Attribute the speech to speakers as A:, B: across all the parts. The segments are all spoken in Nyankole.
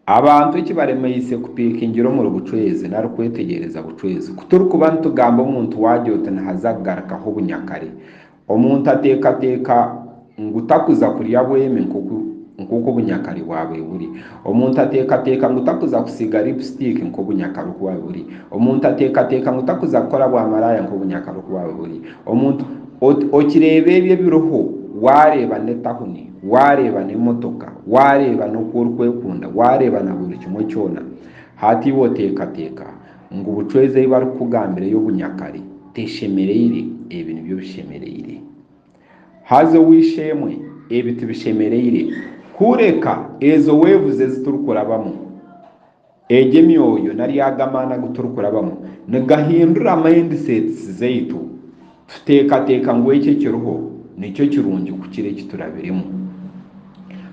A: Abantu eki baremeise kupiikingira omuri bucwezi nari kwetegyereza bucwezi. Ku turikuba nitugamba omuntu waagira oti nihaza kugarukaho obunyakare, omuntu ateekateeka ngu takuza kurya bwemi nk'oku nk'oku obunyakare bwabaire buri. Omuntu ateekateeka ngu takuza kusiiga lipstick nk'obunyakare oku bwabaire buri. Omuntu ateekateeka ngu takuza kukora bwamaraaya nk'obunyakare oku bwabaire buri. Omuntu okireeba ebyo ebiriho waareeba n'etahuni, waareeba n'emotoka, waareeba n'oku orikwekunda, waareeba na buri kimwe kyona, hati iwe oteekateeka ngu bucwezi ei barikukugambira ey'obunyakare teshemereire, ebi nibyo bishemereire. Haza ow'eishe-emwe, ebi tibishemereire, kureka ezo weevuze ezi turikurabamu. Egyo emyoyo nari ago amaani agu turikurabamu nigahindura mindsets zaitu tuteekateeka ngu eki ekiriho nikyo kirungi kukira eki turabiremu.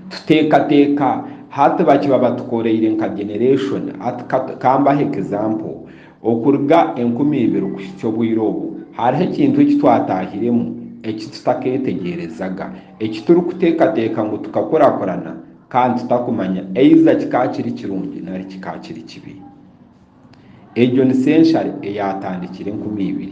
A: Tuteekateeka hati bakiba batukoreire nka generation hati kambahe example okuruga 2000 kuhitsya obwire obu hariho ekintu eki twatahiremu eki tutaketegyereza eki turikuteekateeka ngu tukakurakurana Kandi tutakumanya either kikaba kiri kirungi nari kikaba kiri kibi. Egyo ni century eyatandikire 2000,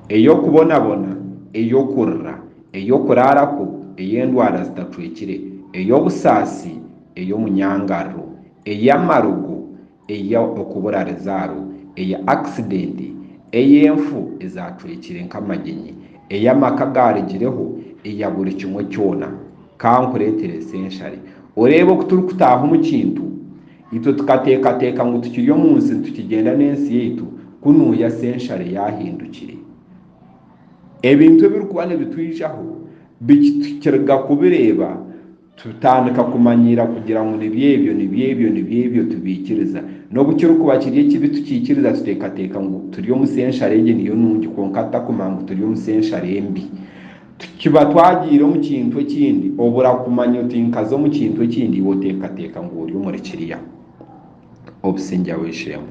A: ey'okubonabona, ey'okurira, ey'okuraara kubi, ey'endwara zitacwekire, ey'obusaasi, ey'omunyangariro, ey'amarogo, ey'okubura rizaaro, eya akisidenti, ey'enfu ezaacwekire nk'amagyenyi, ey'amaka agaarugireho, eya buri kimwe kyona. Ka nkureetere senshari. Oreebe oku turikutaaha omu kintu, itwe tukateekateeka ngu tukiri omu nsi nitukigyenda n'ensi yaitu, kunuuya senshari yaahindukire. Ebintu ebirikuba nibitwijaho tukiriga kubireeba, Tutandika kumanyiira kugira ngu nibyo ebyo, nibyo ebyo, nibyo ebyo, tubiikiriza. N'obu kirikuba kiri ekibi tukiikiriza tuteekateeka ngu turi omu senshare egi niyo nungi kwonka tutakumanya ngu turi omu senshare embi. Tukiba twagiire omu kintu ekindi obura kumanya oti nkaza omu kintu ekindi iwe oteekateeka ngu ori omuri kiriya. Obusingye ab'eishe-emwe.